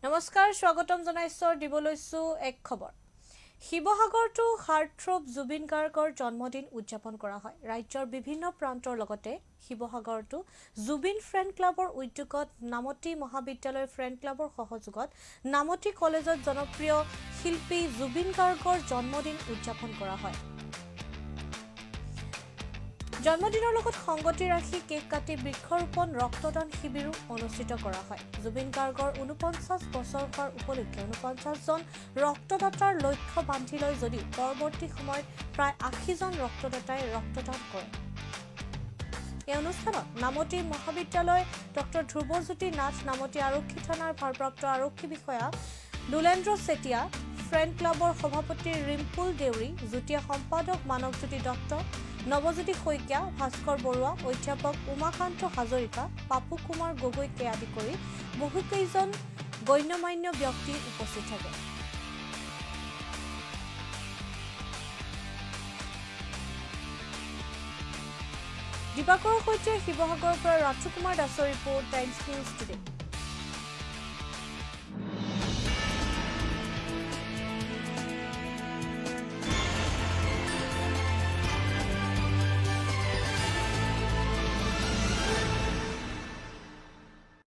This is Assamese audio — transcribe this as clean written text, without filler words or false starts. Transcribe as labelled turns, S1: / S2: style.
S1: নমস্কাৰ, স্বাগতম জনাইছো। দিব লৈছো এক খবৰ। শিৱসাগৰতো হাৰ্টথ্ৰব জুবিন গাৰ্গৰ জন্মদিন উদযাপন কৰা হয়। ৰাজ্যৰ বিভিন্ন প্ৰান্তৰ লগতে শিৱসাগৰতো জুবিন ফ্ৰেণ্ড ক্লাবৰ উদ্যোগত, নামতি মহাবিদ্যালয়ৰ ফ্ৰেণ্ড ক্লাবৰ সহযোগত নামতি কলেজত জনপ্ৰিয় শিল্পী জুবিন গাৰ্গৰ জন্মদিন উদযাপন কৰা হয়। জন্মদিনৰ লগত সংগতি ৰাখি কেক কাটি বৃক্ষৰোপণ, ৰক্তদান শিবিৰো অনুষ্ঠিত কৰা হয়। জুবিন গাৰ্গৰ 49 বছৰ হোৱাৰ উপলক্ষে 49জন ৰক্তদাতাৰ লক্ষ্য বান্ধি লয় যদিও পৰৱৰ্তী সময়ত প্ৰায় 80জন ৰক্তদাতাই ৰক্তদান কৰে। এই অনুষ্ঠানত নামতি মহাবিদ্যালয় ডক্টৰ ধ্ৰুৱজ্যোতি নাথ, নামতি আৰক্ষী থানাৰ ভাৰপ্ৰাপ্ত আৰক্ষী বিষয়া দুলেন্দ্ৰ চেতিয়া, ফ্ৰেণ্ড ক্লাবৰ সভাপতি ৰিম্পুল দেউৰী, যুটীয়া সম্পাদক মানৱজ্যোতি দত্ত, নৱজ্যোতি শইকীয়া, ভাস্কৰ বৰুৱা, অধ্যাপক উমাকান্ত হাজৰিকা, পাপু কুমাৰ গগৈকে আদি কৰি বহুকেইজন গণ্যমান্য ব্যক্তি উপস্থিত থাকে। দিবাকৰৰ সৈতে শিৱসাগৰৰ পৰা ৰাজু কুমাৰ দাসৰ ৰিপৰ্ট, টাইমছ নিউজ টুডে।